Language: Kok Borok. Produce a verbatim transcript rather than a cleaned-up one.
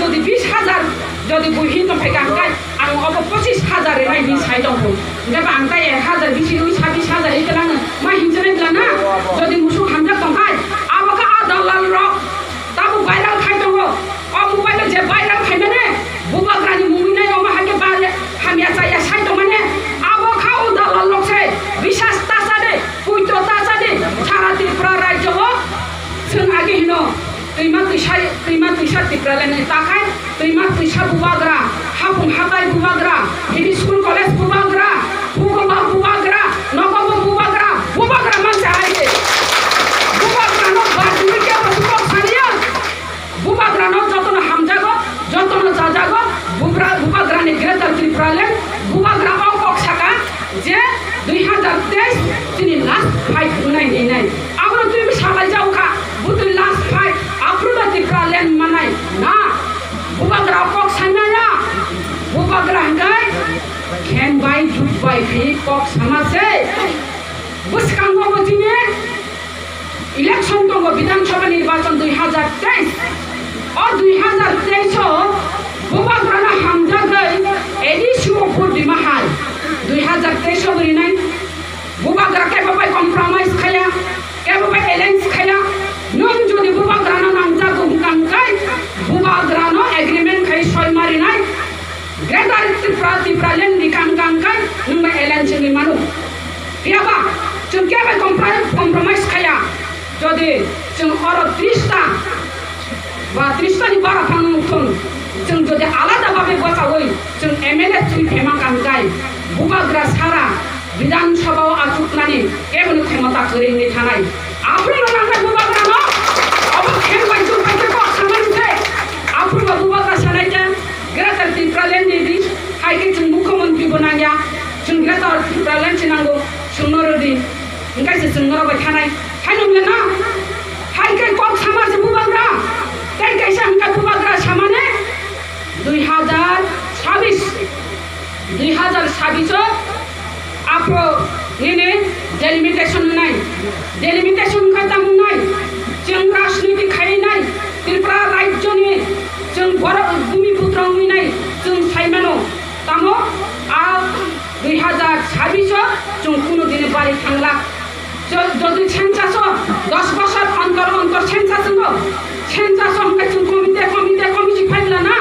Jodi bis hajar jodi bui hin tong phaikha, hwnkhe ang obo pochis hajar rinai hin sai tongkhu. Hwnkhe ba ang tai ek hajar bisi rwi sabis hajar ri kwlangno ma hinjinai bwla na? Jodi musuk hamjak tongkhai, abo khe a dalal rok tabuk viral khai tongo. O mobile o je viral khaimani bubagrani mungwi nai omo hai khe ba hamya chaya sai tongmani. Abo kha o dalal rok se bisas ta cha de, puito ta cha de, sara Tripura rajyo o chwng age hino. Twima twisa, twima twisa Tipraland ni takhai, twima twisa bubagra, hapung hatai bubagra, hini school college bubagra, hukuba bubagra, nokobo bubagra, bubagra mansa hai de. Bubagra no bajuli kebo sukok saniya. Bubagra no jotono hamjago, jotono jajago, bubra-, bubagra ni Greater Tipraland, bubagra o kok saka, je dui hazar teis chini last fight wngnai hinwi nai. Abono twi bwsa lai jao kha, butwi last fight, aphuru no Tipraland manai na. Bubagra kok sanaya, bubagra hwnkhe khen bai jut bai khe kok sama se. Bwskango bo chini election tongo, Bidhan Sabha nirbachan dui hazar teis. O dui hazar teis o bubagrano hamjagwi A D C o vote rima hai. Dui hazar teis o rinai bubagra kebo bai compromise khaya, kebo bai alliance khaya. Nwng jodi bubagrano nangjago hwnkha hwnkhe bubagrano agreement khai soi ma rinai. Greater Tripura, Tipraland ni kang kang kai nwng bai alliance wngwi mano. Phiya ba, chwng khe bai compri-, compromise khaya. Jodi chwng oro tris ta ba tris ta ni bara phang wng thung, chwng jodi alada babe bachawi chwng M L A twi phema kang kai, bubagra sara Bidhan Sabha o achuknani keboni khemota kwrwi wngwi thanai. Aphuru no nangnai bubagra no, obo khem bai chuk bai khe kok sanani se. Aphuru no bubagra sanai khe Greater Tipraland ni di, hai khe chwng mukhyamantri bo nangya, chwng Greater Tipraland se nango, chwng no rwdi, hwnkhe se chwng norok bai thanai. Hai nung le na, hai khe kok sama se bubagra, tei kaisa hwnkhe bubagra samane dui hazar sabis, dui hazar sabis o aphro nini delimitation wngnai. Delimitation kha tamo wngnai? Chwng rajniti khai nai, Tripura rajyoni chwng borok bumi putra wngwi nai, chwng sai mano. Tamo a dui hazar sabis o chwng kunu dini bari thangla. Jo-, jodi census o dos bosor ontor ontor census wngo, census o hwnkhe chwng komite, komite, komiti phaibla na?